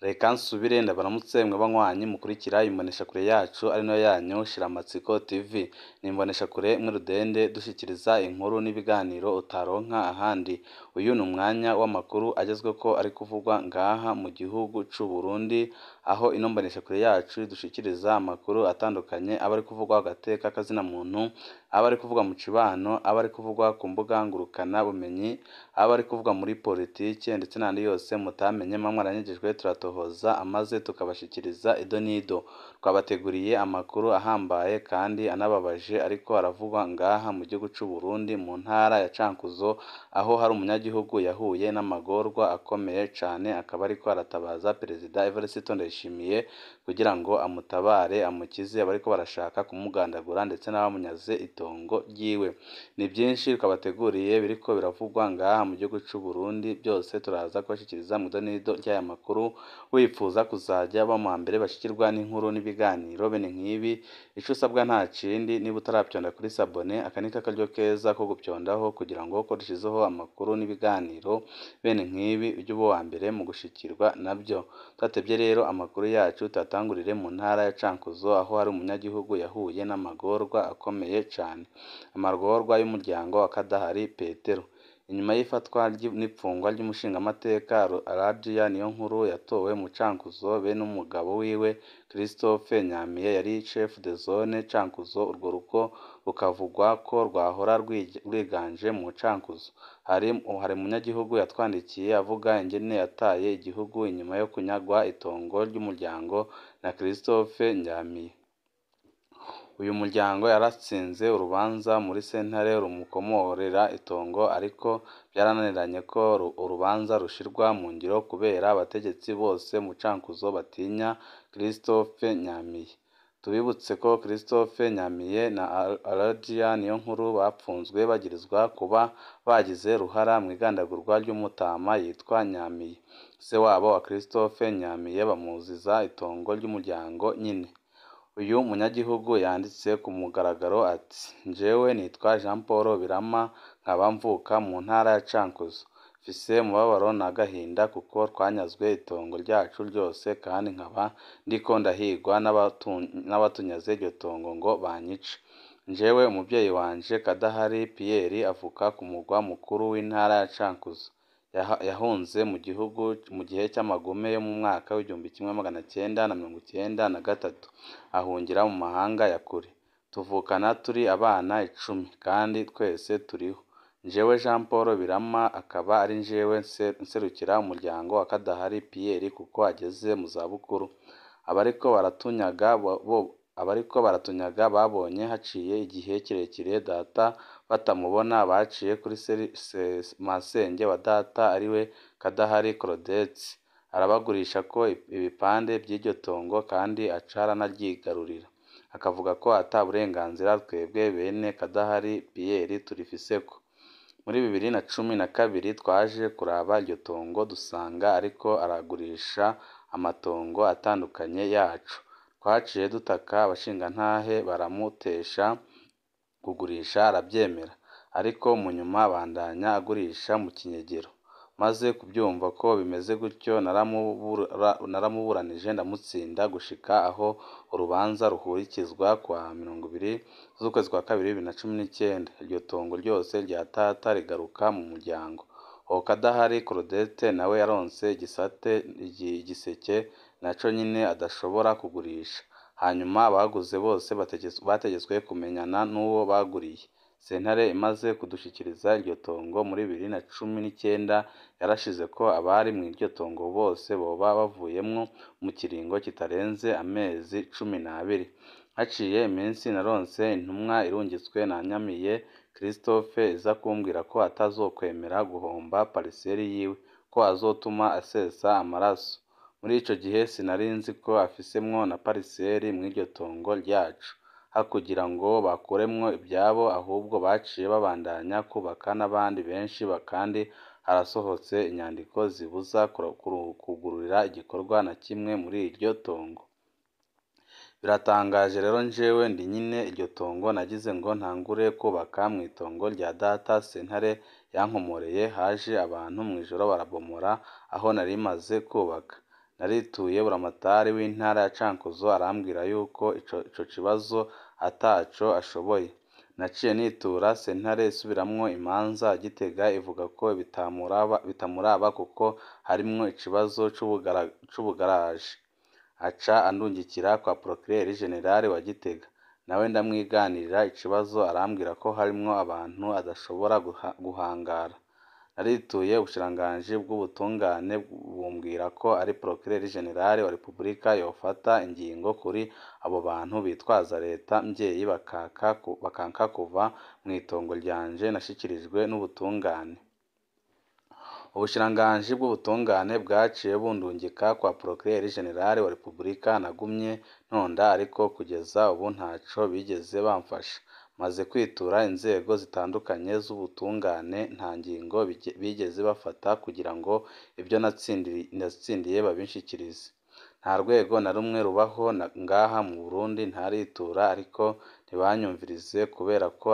Reka nsubire ndabaramutse mwe banywanyi mukurikira imboneshakure yacu ari nayo yanyu Shiramatsiko TV. Ni imboneshakure imwe rudende dushikiriza inkuru n'ibiganiro utaronka ahandi. Uyu ni umwanya w'amakuru agezweko ari kuvugwa ngaha mu gihugu c'u Burundi, aho ino mboneshakure yacu idushikiriza amakuru atandukanye aba ari kuvugwa agateka kazina muntu, aba ari kuvugwa mu cibano, aba ari kuvugwa ku mbuga ngurukana bumenyi, aba ari kuvugwa muri politike ndetse n'ayandi yose mutamenye muba mwaranyagijwe turatohoza amaze tukabashikiriza ido n'ido. Twabateguriye amakuru ahambaye kandi anababaje ariko aravugwa ngaha mu gihugu c'u Burundi mu ntara ya Cankuzo, aho hari umunyagihugu yahuye n'amagorwa akomeye cane, akaba ariko aratabaza Perezida Evariste Ndayishimiye kugira ngo amutabare amukize abariko barashaka kumugandagura ndetse n'abamunyaze itongo ryiwe. Ni byinshi twabateguriye biriko biravugwa ngaha mu gihugu c'u Burundi, byose turaza kubashikiriza mu ido n'ido ry'aya makuru. Wifuza kuzajya uba mu bambere bashikirwa n'inkuru n'ibiganiro bene nk'ibi, ico usabwa nta kindi niba utaravyonda kuri sabone, aka ni karyo keza ko gupyondaho kugira ngo ko dushizeho amakuru n'ibiganiro bene nk'ibi ujye uba uwa mbere mu gushikirwa navyo. Tudatevye rero amakuru yacu tuyatangurire mu ntara ya Cankuzo, aho hari umunyagihugu yahuye n'amagorwa akomeye cane, amagorwa y'umuryango wa Kadahari Petero. Inyuma y'ifatwa n'ipfungwa ry'umushingamateka Aradia Niyonkuru yatowe mu Cankuzo be n'umugabo wiwe Christophe Nyamiye yari chef de zone Cankuzo, urwo rugo rukavugwa ko rwahora rwiganje mu Cankuzo. Hari umunyagihugu yatwandikiye avuga ingene yataye igihugu inyuma yo kunyagwa itongo ry'umuryango na Christophe Nyamiye. Uyu muryango yaratsinze urubanza muri sentare rumukomorera itongo, ariko vyarananiranye ko urubanza rushirwa mu ngiro kubera abategetsi bose mu Cankuzo batinya Christophe Nyamiye. Tubibutse ko Christophe Nyamiye na Aradia Niyonkuru bapfunzwe bagirizwa kuba bagize uruhara mw'igandagurwa ry'umutama yitwa Nyamiye. Se wabo wa Christophe Nyamiye bamuziza itongo ry'umuryango nyene. Uyu munyagihugu yanditse ku mugaragaro ati: "Jewe nitwa Jean Paul Birama nkaba mvuka mu ntara ya Cankuzo. Mfise umubabaro n'agahinda kuko twanyazwe itongo ryacu ryose kandi nkaba ndiko ndahigwa n'abatunyaze iryo tongo ngo banyice. Jewe umuvyeyi wanje Kadahari Pierre avuka ku mugwa mukuru w'intara ya Cankuzo. Yahunze mu gihugu mu gihe c'amagume yo mu mwaka w'1993, ahungira mu mahanga ya kure. Tuvukana turi abana 10 kandi twese turiho. Jewe Jean Paul Birama akaba ari jewe nserukira umuryango wa Kadahari Pierre kuko ageze mu zabukuru. Abariko baratunyaga babonye haciye igihe kirekire data batamubona, baciye kuri masenge wa data ariwe Kadahari Claudette, arabagurishako ibipande vy'iryo tongo kandi aca aranaryigarurira, akavuga ko ata burenganzira twebwe bene Kadahari Pierre turifiseko. Muri 2012 twaje kuraba iryo tongo dusanga ariko aragurisha amatongo atandukanye yacu. Twaciye dutaka abashingantahe baramutesha kugurisha aravyemera, ariko mu nyuma abandanya agurisha mu kinyegero. Maze kuvyumva ko bimeze gutyo naramuburanije ndamutsinda gushika aho urubanza ruhurikizwa kuwa 20 z'ukwezi kwa kabiri 2019. Iryo tongo ryose rya data rigaruka mu muryango. Uwo Kadahari Claudette nawe yaronse igiseke naco nyene adashobora kugurisha. Hanyuma abaguze bose bategetswe kumenyana n'uwo baguriye. Sentare imaze kudushikiriza iryo tongo muri 2019 yarashizeko abari mw'iryo tongo bose boba bavuyemwo mu kiringo kitarenze amezi 12. Haciye iminsi naronse intumwa irungitswe na Nyamiye Christophe iza kumbwira ko atazokwemera guhomba pariseri yiwe, ko azotuma asesa amaraso. Muri ico gihe sinari nzi ko afisemwo na pariseri mw'iryo tongo ryacu. Hakugira ngo bakuremwo ivyabo ahubwo baciye babandanya kubaka n'abandi benshi, kandi harasohotse inyandiko zibuza kugurura igikorwa na kimwe muri iryo tongo. Biratangaje rero jewe ndi nyene iryo tongo nagize ngo ntangure kubaka mw'itongo rya data, sentare yankomoreye haje abantu mw'ijoro barabomora aho nari maze kubaka. Narituye buramatari w'intara ya Cankuzo arambwira yuko ico kibazo ataco ashoboye. Naciye nitura sentare isubiramwo imanza ya Gitega ivuga ko bitamuraba kuko harimwo ikibazo c'ubugaraje. Aca andungikira kwa Procureur General wa Gitega, nawe ndamwiganirira ikibazo arambwira ko harimwo abantu adashobora guhangara. Narituye ubushikiranganji bw'ubutungane bumbwira ko ari Procureur General wa Repubulika yofata ingingo kuri abo bantu bitwaza leta mvyeyi bakanka kuva mw'itongo ryanje nashikirijwe n'ubutungane. Ubushikiranganji bw'ubutungane bwaciye bundungika kwa Procureur General wa Repubulika, nagumye ntonda ariko kugeza ubu ntaco bigeze bamfasha. Maze kwitura inzego zitandukanye z'ubutungane nta ngingo bigeze bafata kugira ngo ivyo natsindiye babinshikirize. Nta rwego na rumwe rubaho ngaha mu Burundi ntaritura ariko ntibanyumvirize kubera ko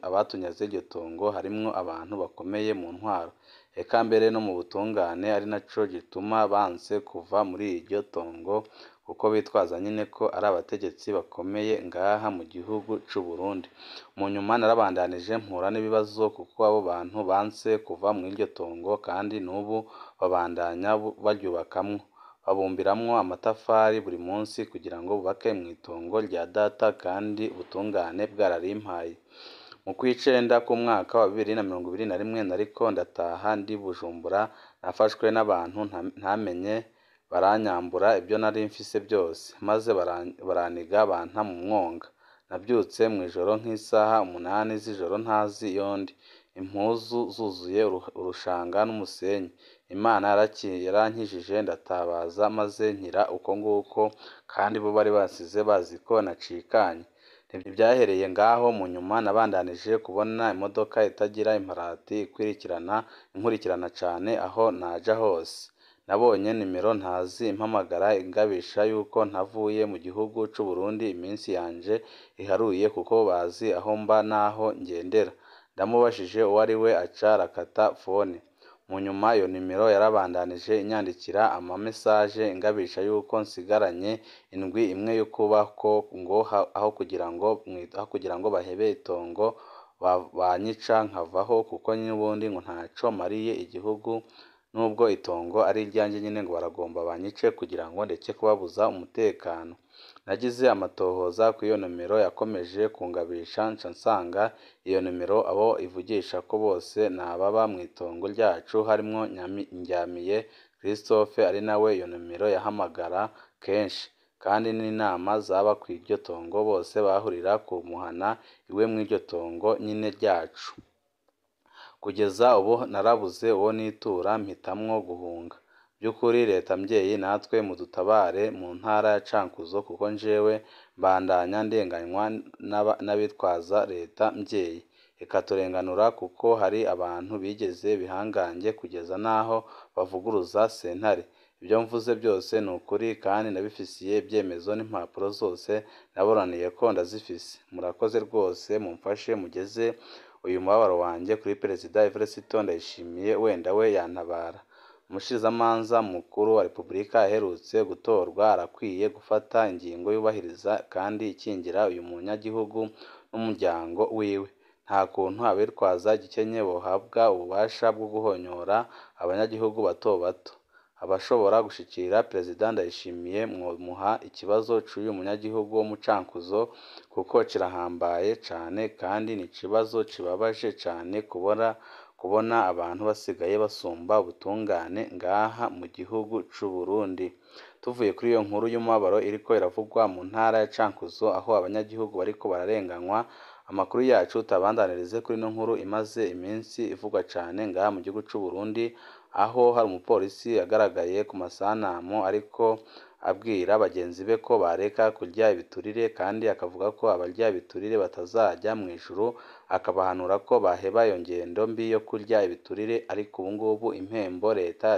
abatunyaze iryo tongo harimwo abantu bakomeye mu ntwaro, eka mbere no mu butungane, ari naco gituma banse kuva muri iryo tongo kuko bitwaza nyene ko ari abategetsi bakomeye ngaha mu gihugu c'Uburundi. Mu nyuma narabandanije mpura n'ibibazo kuko abo bantu banse kuva mw'iryo tongo kandi n'ubu babandanya baryubakamwo, babumbiramwo amatafari buri munsi kugira ngo bubake mw'itongo rya data kandi ubutungane bwararimpaye. Mu kw'icenda k'umwaka wa 2021 nariko ndataha ndi Bujumbura, nafashwe n'abantu ntamenye baranyambura ivyo nari mfise vyose, maze baraniga banta mu mwonga. Navyutse mw'ijoro nk'isaha 8 z'ijoro ntazi iyo ndi, impuzu zuzuye urushanga n'umusenyi. Imana yarankijije ndatabaza maze nkira uko nguko, kandi bo bari bansize bazi ko nacikanye. Ntivyahereye ngaho, mu nyuma nabandanije kubona imodoka itagira imparati inkurikirana cane aho naja hose. Nabonye nimero ntazi impamagara ingabisha yuko ntavuye mu gihugu c'Uburundi iminsi yanje iharuye kuko bazi aho mba n'aho ngendera. Ndamubajije uwo ari we aca arakata fone. Mu nyuma iyo nimero yarabandanije inyandikira ama message ingabisha yuko nsigaranye indwi imwe yo kubako ngo aho kugira ngo bahebe itongo banyica nkavaho kuko n'ubundi ngo ntaco mariye igihugu nubwo itongo ari iryanje nyene ngo baragomba banyice kugira ngo ndeke kubabuza umutekano. Nagize amatohoza kw'iyo nomero yakomeje kungabisha nca nsanga iyo nomero abo ivugisha ko bose n'ababa mw'itongo ryacu harimwo Ndyamiye Christophe ari nawe iyo nomero yahamagara kenshi, kandi n'inama zaba kw'iryo tongo bose bahurira ku muhana iwe mw'iryo tongo nyene ryacu. Kugeza ubu narabuze uwo nitura mpitamwo guhunga. Vy'ukuri leta mvyeyi natwe mudutabare mu ntara ya Cankuzo kuko njewe mbandanya ndenganywa n'abitwaza leta mvyeyi, ikaturenganura kuko hari abantu bigeze ibihangange kugeza n'aho bavuguruza sentare. Ivyo mvuze byose ni ukuri kandi ndabifisiye ibyemezo n'impapuro zose naburaniyeko ndazifise. Murakoze rwose mumfashe mugeze uyu mubabaro wanje kuri Perezida Evariste Ndayishimiye wenda we yantabara. Umushikizamanza mukuru wa Repubulika aherutse gutorwa arakwiye gufata ingingo yubahiriza kandi ikingira uyu munyagihugu n'umuryango wiwe. Nta kuntu abitwaza igikenye bohabwa ububasha bwo guhonyora abanyagihugu bato bato. Abashobora gushikira Perezida Ndayishimiye mwomuha ikibazo c'uyu munyagihugu wo mu Cankuzo kuko kirahambaye cane kandi ni ikibazo kibabaje cane kubona abantu basigaye basumba ubutungane ngaha mu gihugu c'Uburundi. Tuvuye kuri iyo nkuru y'umubabaro iriko iravugwa mu ntara ya Cankuzo aho abanyagihugu bariko bararenganywa, amakuru yacu tuyabandanirize kuri ino nkuru imaze iminsi ivugwa cane ngaha mu gihugu c'Uburundi, aho hari umupolisi yagaragaye ku masanamu ariko abwira bagenzi be ko bareka kurya ibiturire kandi akavuga ko abarya ibiturire batazajya mu ijuru, akabahanura ko baheba iyo ngendo mbi yo kurya ibiturire. Ariko ubu ngubu impembo leta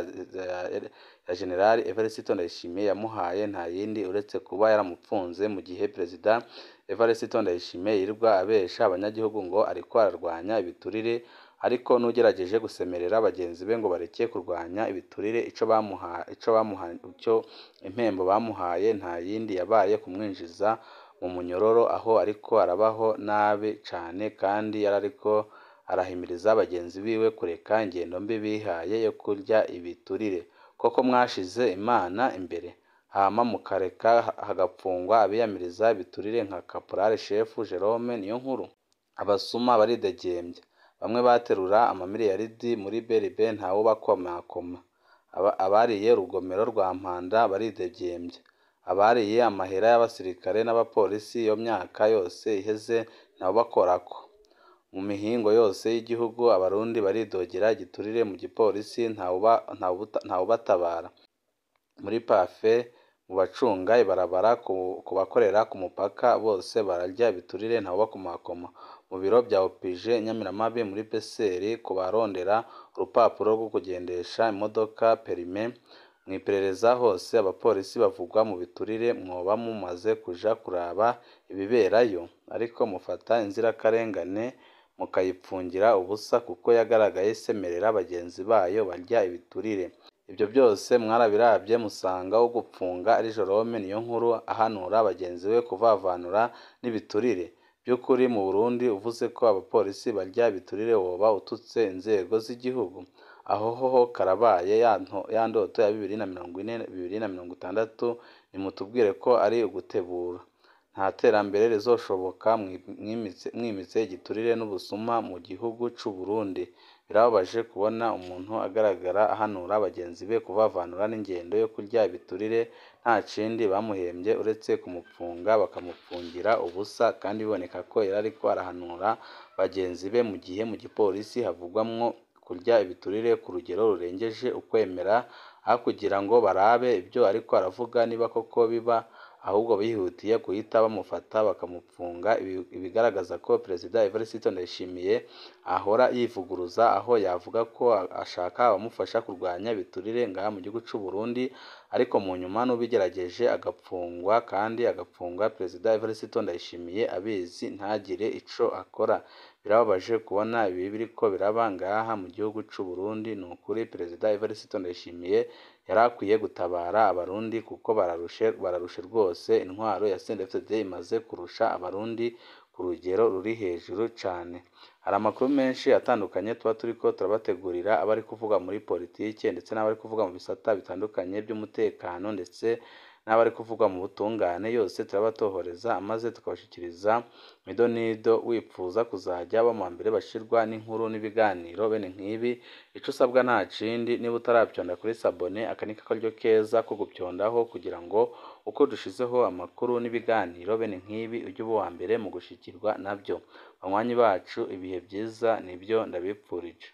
ya General Evariste Ndayishimiye yamuhaye nta yindi uretse kuba yaramupfunze, mu gihe Perezida Evariste Ndayishimiye yirirwa abesha abanyagihugu ngo ariko ararwanya ibiturire, Ariko n'ugerageje gusemerera bagenzi be ngo bareke kurwanya ibiturire, ico impembo bamuhaye nta yindi yabaye kumwinjiza mu munyororo, aho ariko arabaho nabi cane kandi yarariko arahimiriza bagenzi biwe kureka ingendo mbi bihaye yo kurya ibiturire. Koko mwashize Imana imbere, hama mukareka hagapfungwa abiyamiriza ibiturire nka Caporal Chef Jerome Niyonkuru? Abasuma baridegembya, bamwe baterura amamiliyaridi muri BRB ntawubakomakoma. Abariye urugomero rwa Mpanda baridegembya, abariye amahera y'abasirikare n'abapolisi iyo myaka yose iheze ntawubakorako. Mu mihingo yose y'igihugu abarundi baridogera igiturire mu gipolisi ntawubatabara. Muri pafe, mu bacunga ibarabara, ku bakorera ku mupaka bose bararya ibiturire ntawubakomakoma. Mu biro vya OPG Nyamiramabi, muri PSR, ku barondera urupapuro rwo kugendesha imodoka perime, mw'iperereza hose abapolisi bavugwa mu biturire mwoba mumaze kuja kuraba ibiberayo? Ariko mufata inzirakarengane mukayipfungira ubusa kuko yagaragaye isemerera bagenzi bayo barya ibiturire. Ibyo byose mwarabiravye musanga uwo gupfunga ari Jerome Niyonkuru ahanura bagenzi be kuvavanura n'ibiturire. Vy'ukuri mu Burundi uvuze ko abapolisi barya ibiturire woba ututse inzego z'igihugu. Aho hoho karabaye ya ndoto ya 2040 2060 nimutubwire ko ari ugutebura. Nta terambere rizoshoboka mwimitse igiturire n'ubusuma mu gihugu c'u Burundi. Birababaje kubona umuntu agaragara ahanura bagenzi be kuvavanura n'ingendo yo kurya ibiturire nta kindi bamuhembye uretse kumupfunga bakamupfungira ubusa, kandi biboneka ko yarariko arahanura bagenzi be mu gihe mu gipolisi havugwamwo kurya ibiturire ku rugero rurengeje ukwemera, aho kugira ngo barabe ibyo ariko aravuga niba koko biba, ahubwo bihutiye guhita bamufata bakamupfunga, ibigaragaza ko Perezida Evariste Ndayishimiye ahora yivuguruza aho yavuga ko ashaka abamufasha kurwanya ibiturire ngaha mu gihugu c'u Burundi, ariko mu nyuma n'ubigerageje agapfungwa kandi agapfungwa Perezida Evariste Ndayishimiye abizi ntagire ico akora. Birababaje kubona ibi biriko biraba ngaha mu gihugu c'u Burundi. Nukuri Perezida Evariste Ndayishimiye yarakwiye gutabara abarundi kuko bararushe rwose. Intwaro ya CNDD-FDD imaze kurusha abarundi ku rugero ruri hejuru cane. Hari amakuru menshi atandukanye tuba turiko turabategurira, abari kuvuga muri politike ndetse n'abari kuvuga mu bisata bitandukanye by'umutekano ndetse n'abari kuvuga mu butungane, yose turabatohoreza maze tukabashikiriza midonido. Wipfuza kuzajya uba muwa mbere bashirwa n'inkuru n'ibiganiro bene nk'ibi, ico usabwa nta kindi, niba utaravyonda kuri sabone, aka ni akaryo keza ko gupyondaho kugira ngo uko dushizeho amakuru n'ibiganiro bene nk'ibi ujye uba uwa mbere mu gushikirwa navyo. Banywanyi bacu, ibihe vyiza nivyo ndabipfurije.